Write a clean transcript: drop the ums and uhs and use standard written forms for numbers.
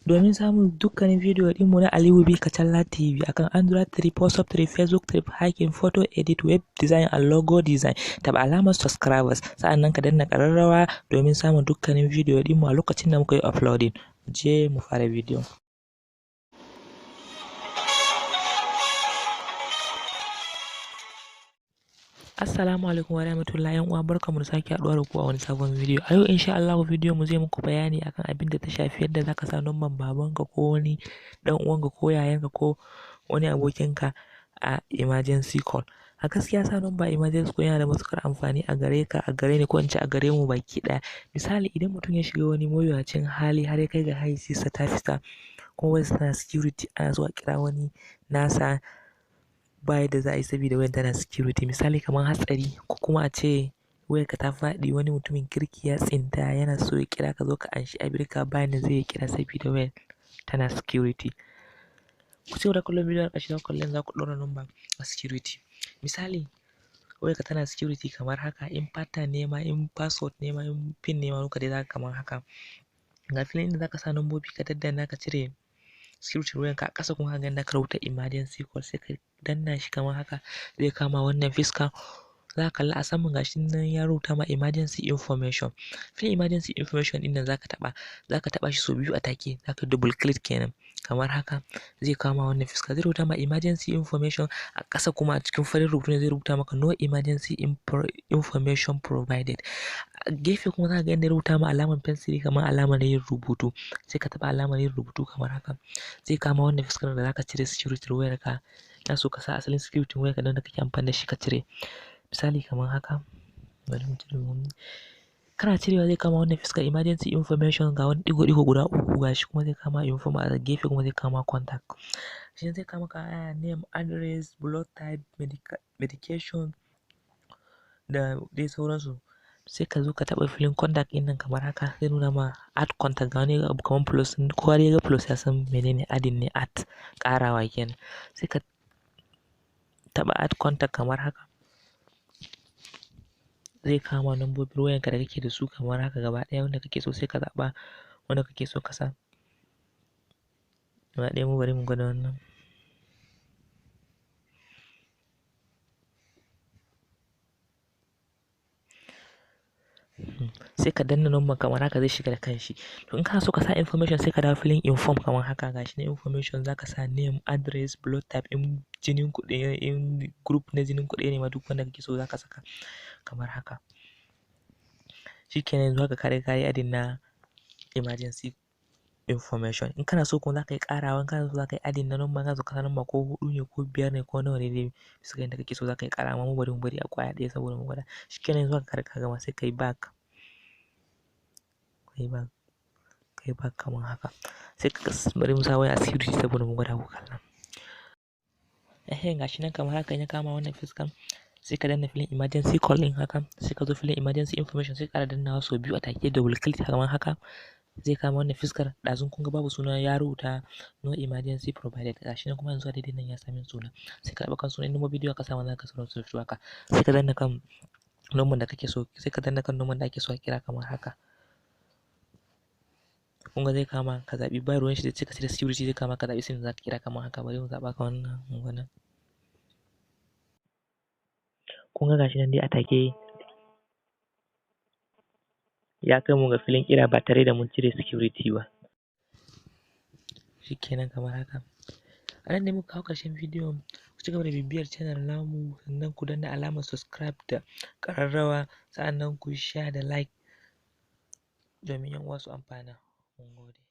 Domin samun dukkanin bidiyo ɗinmu na Aliyu B Kachalla TV akan Android 3, WhatsApp 3, Facebook 3, hacking, photo edit, web design and logo design. Taɓa alamar subscribers, sa'annan ka danna ƙararrawa domin samun dukkanin bidiyo ɗinmu a lokacin da muka yi uploading. Je mu fara bidiyon. Assalamu alaikum wa rahmatullahi yan uwa, barkamu da sake haɗuwa da ku a wani sabon bidiyo. A yau insha Allahu bidiyon mu zai muku bayani akan abin da ta shafi yadda zaka sa numban babanka ko wani ɗan uwanka ko yayanka ko wani abokinka a emergency call. A gaskiya sa number emergency call yana da matuƙar amfani a gare ka, a gare ni, ko in ce a gare mu baki ɗaya. Misali, idan mutum ya shiga wani mawuyacin hali har ya kai ga hayyacinsa ta fita, kuma wayarsa tana security, ana so a kira wani nasa, ba yadda za a yi saboda wayar tana security. Misali kamar hatsari, ko kuma a ce wayarka ta faɗi, wani mutumin kirki ya tsinta yana so ya kira ka, zo ka anshi abinka, ba yanda zai kira saboda wayar tana security. Ku cigaba da kallon bidiyon har ƙarshe, za ku kalli yanda za ku ɗaura number a security. Misali, wayarka tana security kamar haka, in pattern ne ma, in password ne ma, in pin ne ma, duka dai zaka kamar haka. Ga filin inda zaka sa nambobi ka daddanna ka cire security wayanka, a ƙasa kuma ka ga inda aka rubuta emergency call, sai ka danna shi kamar haka, zai kama wannan fiska. Za ka kalla a saman, gashi nan ya rubuta ma emergency information. Filin emergency information ɗin nan zaka taɓa, zaka taɓa shi sau biyu a take, zaka double click kenan kamar haka, zai kama wannan fiska, zai rubuta ma emergency information. A ƙasa kuma a cikin farin rubutu ne zai rubuta maka no emergency information provided. A gefe kuma za ka ga inda ya rubuta ma alamar fensiri kamar alamar yin rubutu, sai ka taɓa alamar yin rubutu kamar haka, zai kama wannan fiskar da zaka cire security wayarka. Ina so ka sa asalin security wayarka don da kake amfani da shi ka cire. Misali kamar haka, bari mu cire wannan. Kana cirewa zai kama wannan fiskar emergency information, ga wani ɗigo-ɗigo guda uku gashi kuma zai kama inform, a gefe kuma zai kama contact. Shi zai kama ka name, address, blood type, medication da dai sauransu. Sai ka zo ka taɓa filin contact ɗin nan kamar haka, zai nuna ma add contact, ga wani abu kamar plus, kowa dai ya ga plus ya san menene adding ne, add ƙarawa kenan. Sai ka taɓa add contact kamar haka, zai kama lambobin wayanka da kake da su kamar haka gaba ɗaya, wanda kake so sai ka zaɓa wanda kake so ka sa. Gaba ɗaya mu bari mu gwada wannan. Sai ka danna number kamar haka, zai shiga da kanshi. To in kana so ka sa information, sai ka dawo filin inform kamar haka, gashi na information, zaka sa name, address, blood type in jinin ku ɗaya, in group na jinin ku ɗaya ne ma, duk wanda kake so zaka saka kamar haka. Shikenan, yanzu haka ka riga ka yi adding na emergency information. In kana so kuma zaka yi ƙarawa, in kana so zaka yi adding na number, kana so ka sa number ko huɗu ne ko biyar ne ko nawa ne dai, bisa ga yanda kake so zaka yi ƙara, amma mu bari mu bari a ƙwaya ɗaya saboda mu gwada. Shikenan, yanzu haka ka riga ka gama, sai ka yi back. Ka yi back, ka yi back kamar haka. Sai ka bari mu sa waya a security saboda mu gwada ku kalla. Ehen, gashi nan kamar haka, in ya kama wannan fiskan, sai ka danna filin emergency call ɗin haka, sai ka zo filin emergency information, sai ka ƙara dannawa sau biyu a take, double click kamar haka, zai kama wannan fiskar. Ɗazun kun ga babu suna, ya rubuta no emergency provided, gashi nan kuma yanzu a daidai nan ya sami suna. Sai ka taɓa kan sunan, in bidiyo ka sama zaka sauran su fito haka. Sai ka danna kan number da kake so, sai ka danna kan number da ake so a kira kamar haka. Kun ga zai kama ka zaɓi, ba ruwan shi da cika da security, zai kama ka zaɓi sai za ka kira kamar haka. Bari mu zaɓa ka wannan wannan. Kun ga gashi nan dai a take ya kai mu ga filin kira ba tare da mun cire security ba. Shikenan kamar haka. A nan ne muka kawo ƙarshen bidiyon. Ku ci gaba da bibiyar channel namu, sannan ku danna alamar subscribe da ƙararrawa, sa'annan ku share da like domin 'yan uwa su amfana. Mun gode.